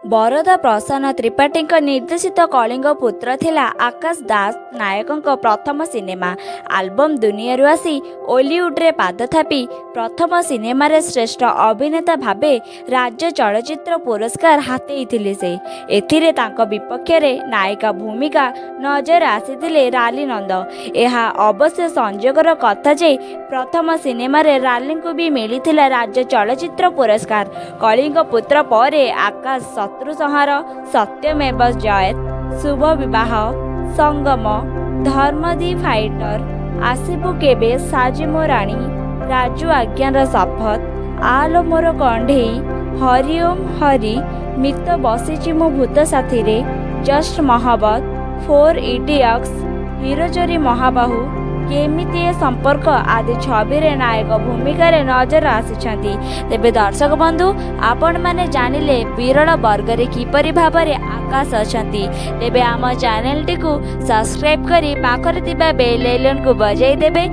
ବରଦା ପ୍ରସନ୍ନ ତ୍ରିପାଠୀଙ୍କ ନିର୍ଦ୍ଦେଶିତ କଳିଙ୍ଗ ପୁତ୍ର ଥିଲା ଆକାଶ ଦାସ ନାୟକଙ୍କ ପ୍ରଥମ ସିନେମା। ଆଲବମ୍ ଦୁନିଆରୁ ଆସି ଓଲିଉଡରେ ପାଦ ଥାପି ପ୍ରଥମ ସିନେମାରେ ଶ୍ରେଷ୍ଠ ଅଭିନେତା ଭାବେ ରାଜ୍ୟ ଚଳଚ୍ଚିତ୍ର ପୁରସ୍କାର ହାତେଇଥିଲେ ସେ। ଏଥିରେ ତାଙ୍କ ବିପକ୍ଷରେ ନାୟିକା ଭୂମିକା ନଜର ଆସିଥିଲେ ରାଲି ନନ୍ଦ। ଏହା ଅବଶ୍ୟ ସଂଯୋଗର କଥା ଯେ ପ୍ରଥମ ସିନେମାରେ ରାଲିଙ୍କୁ ବି ମିଳିଥିଲା ରାଜ୍ୟ ଚଳଚ୍ଚିତ୍ର ପୁରସ୍କାର। କଳିଙ୍ଗ ପୁତ୍ର ପରେ ଆକାଶ ଶତ୍ରୁ ସଂହାର, ସତ୍ୟମେବ ଜୟତେ, ଶୁଭ ବିବାହ, ସଙ୍ଗମ, ଧର୍ମ ଦି ଫାଇଟର, ଆସିବୁ କେବେ ସାଜି ମୋ ରାଣୀ, ରାଜୁ ଆଜ୍ଞାର ଶପଥ, ଆଲୋ ମୋର କଣ୍ଢେଇ, ହରି ଓମ୍ ହରି, ମିତ ବସିଛି ମୋ ଭୂତ ସାଥିରେ, ଜଷ୍ଟ ମହବତ, ଫୋର୍ ଇଡିଅଟ୍ସ, ହୀର ଚୋରି ମହାବାହୁ, କେମିତି ଏ ସମ୍ପର୍କ ଆଦି ଛବିରେ ନାୟକ ଭୂମିକାରେ ନଜର ଆସିଛନ୍ତି। ତେବେ ଦର୍ଶକ ବନ୍ଧୁ, ଆପଣମାନେ ଜାଣିଲେ ବିରଳ ବର୍ଗରେ କିପରି ଭାବରେ ଆକାଶ ଅଛନ୍ତି। ତେବେ ଆମ ଚ୍ୟାନେଲଟିକୁ ସବସ୍କ୍ରାଇବ୍ କରି ପାଖରେ ଥିବା ବେଲ୍ ଆଇକନ୍କୁ ବଜାଇ ଦେବେ।